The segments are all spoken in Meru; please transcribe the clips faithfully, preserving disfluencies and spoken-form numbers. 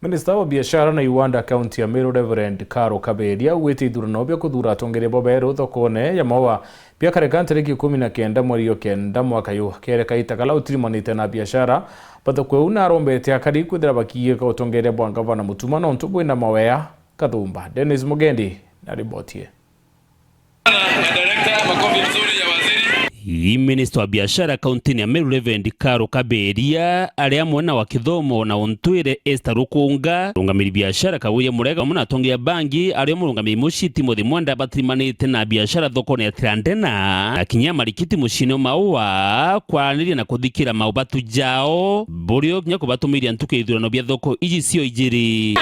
Minista wa biashara na iwanda kaunti ya Meru, Reverend Karo Kaberia, augite ithurano bia kuthura atongeria baberu thokone ya Maua biakarika ntariki ikumi na kenda mweri o kenda mwaka uyu, kereka ita kala utirimanite na biashara ba thoko iu, na arombete akari kwithira bakiiga utongeria bwa ngavana Mutuma nontu bwina mawea kathumba. Dennis Mugendi na riboti ii. Director, makofi mzuri ya waziri. Ii minista wa biashara kauntini ya Meru, Reverend Karo Kaberia, ari amwe na wa kithomo na untwire Esther Rukunga, rungamiri biashara Kaguria Murega, amwe na atongeria bangi, ari o murungamiri mucii Timothy Mwenda batirimanite na biashara thokone ya Tirandena, na kinya marikiti muciine o Maua, kwaraniria na kuthikira maubatu jao, buri o kinya kubatumiria ntuku ya ithurano bia thoko iji cio ijiri.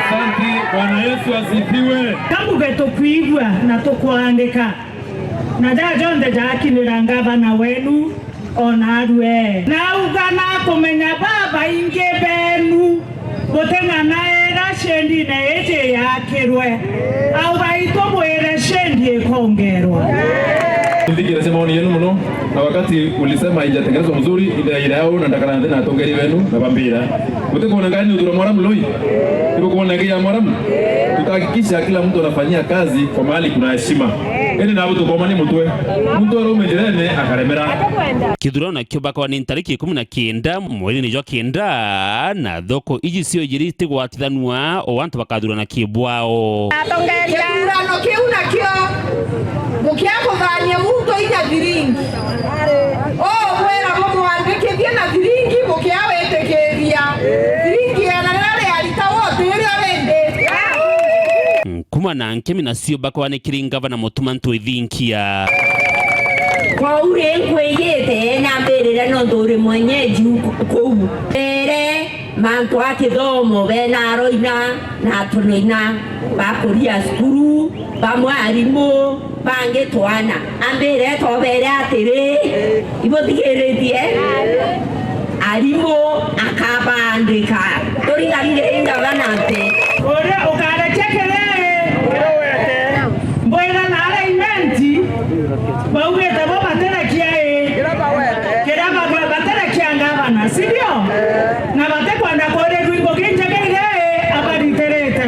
Asante, Bwana Yesu asifiwe. Kamuge tukwigua na tukwandika. Na jaja jonthe jaakinira ngavana wenu, o naarua. Nauga nakumenya babaingi benu guting'anaira ciendine iji yakirwe. Au baitu mwire ciendi ikongerwa. Nthikirisia maoni yenu muno, na wakati ulisema haijatengenezwa mzuri, ile ile yao na ndakana nthi na atongeria benu na bambira. Mutikuona ngani uthura mwaramu lui? Nikukuona ngia mwaramu? Tutahakikisha kila mtu anafanyia kazi kwa mahali kuna heshima. Indi nabu tukomani mutwe. Muntu araume njirene akaremera. Kithurano nakio bakwa ni ntariki ikumi na kenda mweri-ini jwa kenda, na thoko iji cio ijiri itigwatithanua o antu bakathurana kibwao. Kithurano kiu nakio gukia kuthania muntu inya thiringi. Ubwira bumwandikithie na thiringi, bukiawitikiria. Thiringi igana riria riarita woti irio rindi. Nkuma na nkemi nacio bakwanikiri ngavana Mutuma Ntwithinkia. Kwou ri nkwiyite nambirire nontu uri mwenyeji kuu. Mbere, mantu a kithomo bena aroina na atunoina bakuria cukuru, bamwe arimu, bangi twana. Ambire tobere atiri, ibuthikiritie? Arimu akabandika. Turiganire ngavana ati. Uria ukarekia kiriri. Mbwira na aria imenti, baugite bo baterekia ii. Kiria bagwe baterekia ngavana, si ndio? Na batikwenda kurirua ingugi injega iria ii abaritirite.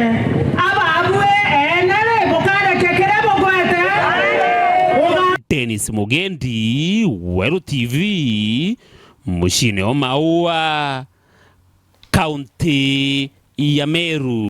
Ababui ene ri, bukarekia kiria bugwete? Uga- Dennis Mugendi, Weru T V, muciine o Maua, kaunti ya Meru.